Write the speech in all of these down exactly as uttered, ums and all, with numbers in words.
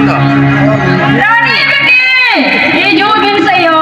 ᱨᱟᱱᱤ ᱵᱤᱴᱤ, ᱦᱤᱡᱩᱜ ᱵᱤᱱ ᱥᱮ ᱭᱳ᱾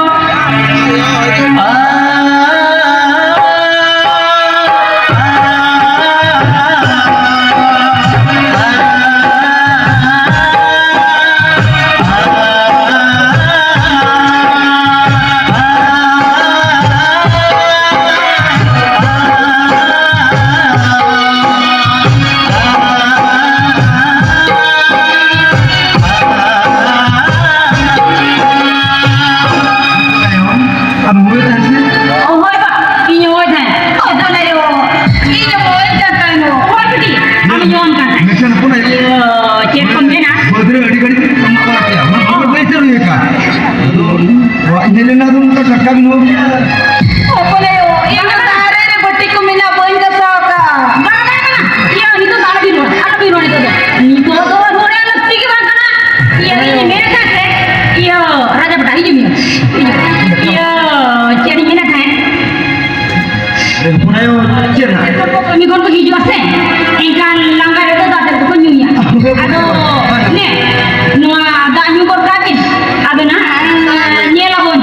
ᱟᱢ ᱦᱚᱸ ᱛᱟᱦᱮᱸ ᱥᱮ? ᱚ, ᱦᱳᱭ ᱵᱟ, ᱤᱧ ᱦᱚᱸ ᱛᱟᱦᱮᱸ᱾ ᱚ, ᱵᱚᱞᱮ ᱭᱳ, ᱤᱧ ᱦᱚᱸ ᱛᱟᱦᱮᱸ ᱱᱚ᱾ ᱦᱳᱭ ᱵᱤᱴᱤ, ᱟᱢ ᱦᱚᱸ ᱛᱟᱦᱮᱸ᱾ ᱢᱮᱥᱟ ᱦᱚᱯᱚᱱ ᱟᱭᱳ᱾ ᱤᱭᱟᱹ, ᱪᱮᱫ ᱠᱚ ᱢᱮᱱᱟ? ᱵᱟᱹᱫᱽ ᱨᱮ ᱟᱹᱰᱤ ᱜᱷᱟᱹᱲᱤᱡ ᱮᱢ ᱮᱢᱟᱜ ᱠᱟᱱᱟ᱾ ᱚᱱᱟ ᱵᱟᱹᱫᱽ ᱵᱟᱹᱭ ᱥᱮᱫ ᱨᱮ ᱦᱩᱭ ᱟᱠᱟᱱ᱾ ᱟᱫᱚ ᱚᱲᱟᱜ ᱤᱧ ᱦᱮᱡ ᱞᱮᱱᱟ, ᱟᱫᱚ ᱚᱱᱠᱟ ᱴᱟᱴᱠᱟ ᱵᱤᱱ ᱦᱚᱦᱚ ᱠᱮᱫᱟ᱾ ᱚ, ᱵᱚᱞᱮ ᱭᱳ, ᱤᱧ ᱫᱚ ᱫᱟᱨᱮ ᱨᱮ ᱵᱟᱹᱴᱤ ᱠᱚ ᱢᱮᱱᱟᱜ, ᱵᱟᱹᱧ ᱜᱟᱥᱟᱣ ᱟᱠᱟᱫ᱾ ᱵᱟᱝ, ᱵᱟᱝ, ᱵᱟᱝ᱾ ᱤᱭᱟᱹ, ᱱᱤᱛᱚᱜ ᱫᱚ ᱟᱞᱚ ᱵᱤᱱ ᱨᱚᱲᱟ, ᱟᱞᱚ ᱵᱤᱱ ᱨᱚᱲᱟ ᱱᱤᱛᱚᱜ ᱫᱚ᱾ ᱱᱤᱛᱚᱜ ᱫᱚ ᱨᱚᱲ ᱨᱮᱭᱟᱜ ᱞᱟᱹᱠᱛᱤ ᱜᱮ ᱵᱟᱝ ᱠᱟᱱᱟ᱾ ᱤᱭᱟᱹ, ᱤᱧ ᱢᱮᱱᱮᱫ ᱛᱟᱦᱮᱸᱫ ᱥᱮ, ᱤᱭᱟᱹ, ᱨᱟᱡᱟ ᱵᱮᱴᱟ, ᱦᱤᱡᱩᱜ ᱢᱮ᱾ ᱤᱭᱟᱹ, ᱪᱮᱫ ᱤᱧ ᱢᱮᱱᱮᱫ ᱛᱟᱦᱮᱸᱫ? ᱦᱚᱯᱚᱱ ᱟᱭᱳ, ᱪᱮᱫ ᱱᱟᱜ? ᱠᱟᱹᱢᱤ ᱠᱷᱚᱱ ᱠᱚ ᱦᱤᱡᱩᱜᱼᱟ ᱥᱮ, ᱮᱱᱠᱷᱟᱱ ᱞᱟᱸᱜᱟ ᱨᱮᱫᱚ ᱫᱟᱜ ᱫᱚᱠᱚ ᱧᱩᱭᱟ᱾ ᱟᱫᱚ, ᱱᱮ, ᱱᱚᱣᱟ ᱫᱟᱜ ᱧᱩ ᱜᱚᱫ ᱠᱟᱜ ᱵᱤᱱ᱾ ᱟᱫᱚ ᱱᱟᱜ, ᱧᱮᱞ ᱟᱵᱚᱱ᱾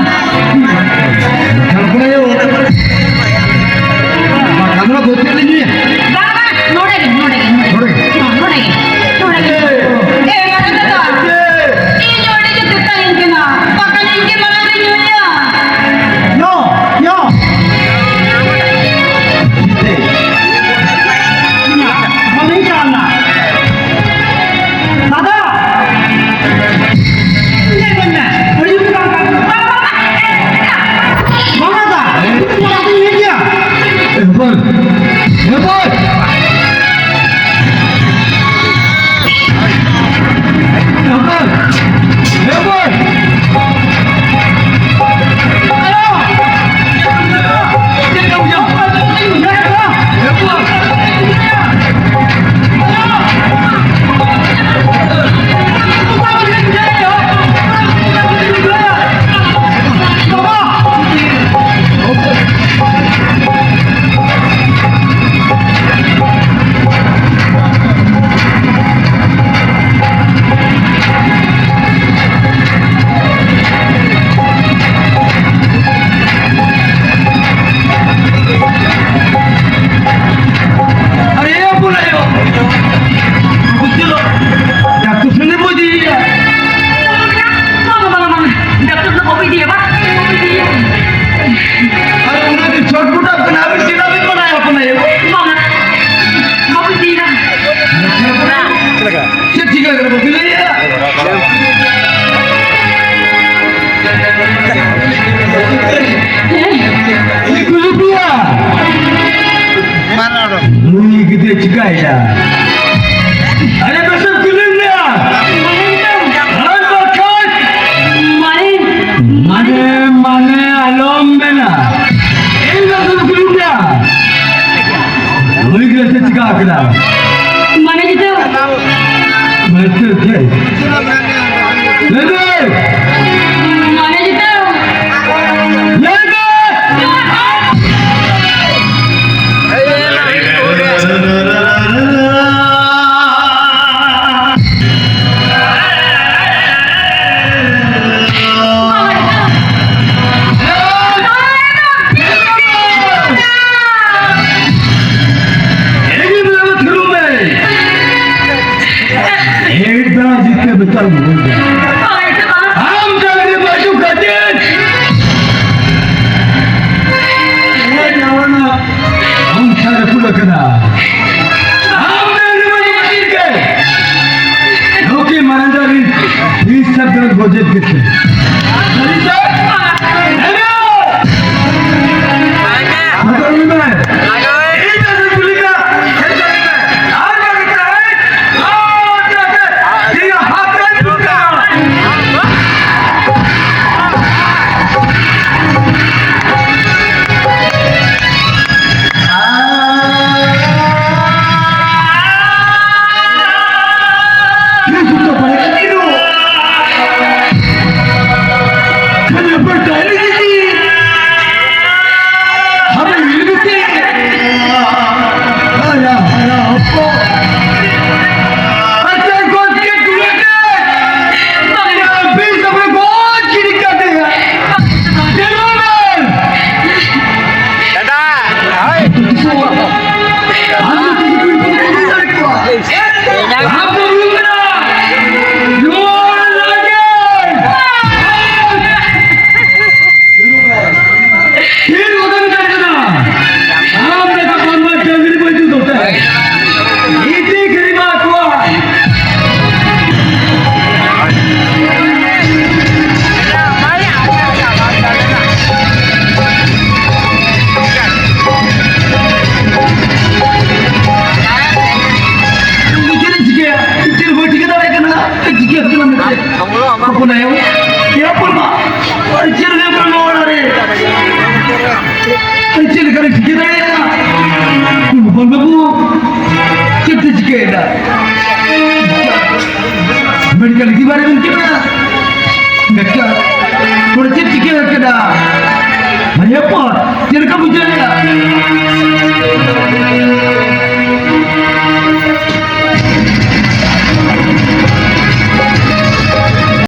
ᱞᱟᱹᱭ ᱢᱮ᱾ ᱢᱟᱱᱮ ᱡᱩᱛᱟᱹ᱾ ᱞᱟᱹᱭ ᱢᱮ᱾ एक बार जीत के बेटा बोल दे। हम जल्दी बाजू करते। ये जवाना हम सारे पूरा करा। हम जल्दी बाजू करते। लोके मरंदा री बीस सब गलत गोजेब के थे। सही सर? हेलो। पकड़ लो मैं। ᱫᱟᱫᱟ, ᱦᱳᱭ᱾ ᱪᱮᱫ ᱮᱢ ᱪᱤᱠᱟᱹᱭᱟ? ᱪᱮᱫ ᱦᱚᱸ ᱵᱟᱹᱧ ᱪᱤᱠᱟᱹ ᱫᱟᱲᱮᱭᱟᱜ ᱠᱟᱱᱟ᱾ ᱪᱤᱠᱟᱹ ᱠᱟᱱᱟ ᱢᱮᱱᱛᱮ? ᱦᱚᱯᱚᱱ ᱟᱭᱳ, ᱮ ᱦᱚᱯᱚᱱ ᱵᱟ, ᱟᱨ ᱪᱮᱫ ᱦᱩᱭᱩᱜ ᱠᱟᱱᱟ ᱱᱚᱣᱟ ᱚᱲᱟᱜ ᱨᱮ? ᱟᱨ ᱪᱮᱫ ᱞᱮᱠᱟᱨᱮ ᱴᱷᱤᱠᱟᱹ ᱫᱟᱲᱮᱭᱟᱜᱼᱟ? ᱦᱚᱯᱚᱱ ᱵᱟᱹᱵᱩ, ᱪᱮᱫ ᱯᱮ ᱪᱤᱠᱟᱹᱭᱮᱫᱟ? ᱠᱟᱹᱞᱤ ᱵᱟᱨᱮ ᱵᱤᱱ ᱪᱮᱫᱟ? ᱵᱮᱠᱟᱨ᱾ ᱱᱚᱰᱮ ᱪᱮᱫ ᱪᱤᱠᱟᱹ ᱟᱠᱟᱫᱟ? ᱟᱨᱮ ᱦᱚᱯᱚᱱ, ᱪᱮᱫ ᱞᱮᱠᱟ ᱵᱩᱡᱷᱟᱹᱣᱮᱫᱼᱟ?